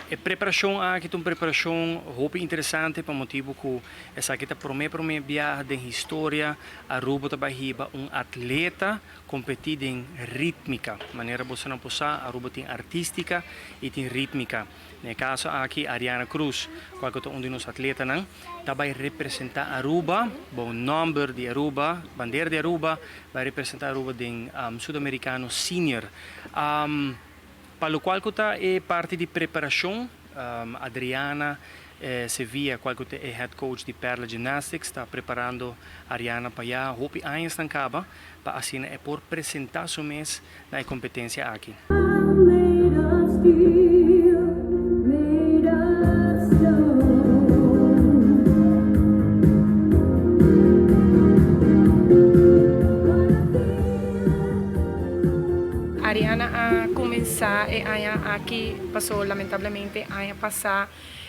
E preparacion aki ta un preparacion hopi interesante pa motibo cu esaki ta prome prome biaha den historia Aruba ta bay hiba un atleta competi den ritmica. Manera bosonan por sa Aruba tin artistica y tin ritmica. Den e caso aki Ariana Cruz cual cu ta un di nos atletanan ta bay representa Aruba bou nomber di Aruba, bandera di Aruba, bay representa Aruba den Sudamericano Senior. Pa locual cu ta e parti di preparacion, Adriana Sevilla, cual cu ta e head coach di Perla Gymnastics, ta preparando Ariana pa ya hopi añasnan caba pa asina e por presenta su mes na e competencia aki. Ariana a cuminsa e aña aki paso lamentablemente aña pasa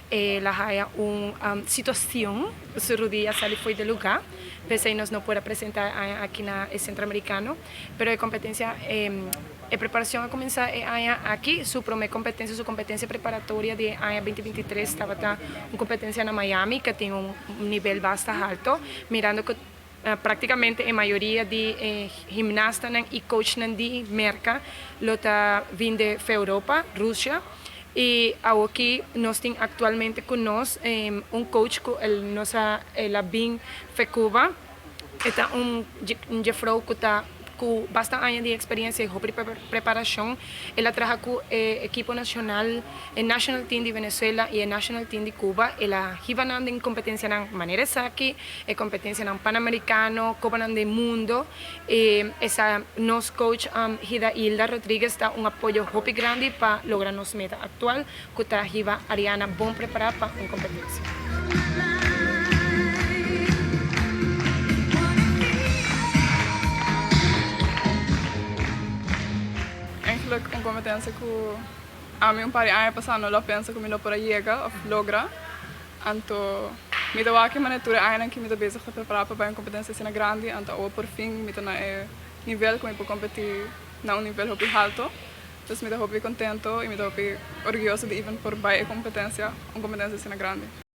el a haya un situacion su rudia sali fo'i de lugar pesey nos no por a presenta e aña aki na e Centroamericano pero e competencia e preparacion a cuminsa e aña aki su prome competencia su competencia preparatoria di e aña 2023 tabata un competencia na Miami ke tin un nivel basta halto mirando cu Práktikamente e mayoria di e gimnastanan i coachnan di Merka lo ta bin de Europa, Rusia, i awoki nos tin aktualmente ku nos un coach ku el nos a el a bin fe Cuba. E ta un jefrou ku ta ku basta aña di eksperensia i hopi preparashon. El a traha ku e ekipo nashonal, e national team di Venezuela i e national team di Cuba. El a hiba nan den kompetensianan manera esaki. E competencianan Panamericano, Copanan den Mundo y esa nos coach Hida Hilda Rodriguez ta un apoyo hopi grandi pa logra nos meta actual cu ta hiba Ariana bon prepara pa un competencia. Eigenlijk un competencia cu ami un par di aña pasa no lo a pensa cu mi lo por a yega of logra. Anto mi ta wak e manera tur e añanan ki mi ta bezig ta prepará pa bai un kompetensia asina grandi, anto awo por fin mi ta na e nivel ku mi por kompetí na un nivel hopi halto. Dus mi ta hopi kontento i mi ta hopi orguyoso di even por bai e kompetensia, un kompetensia asina grandi.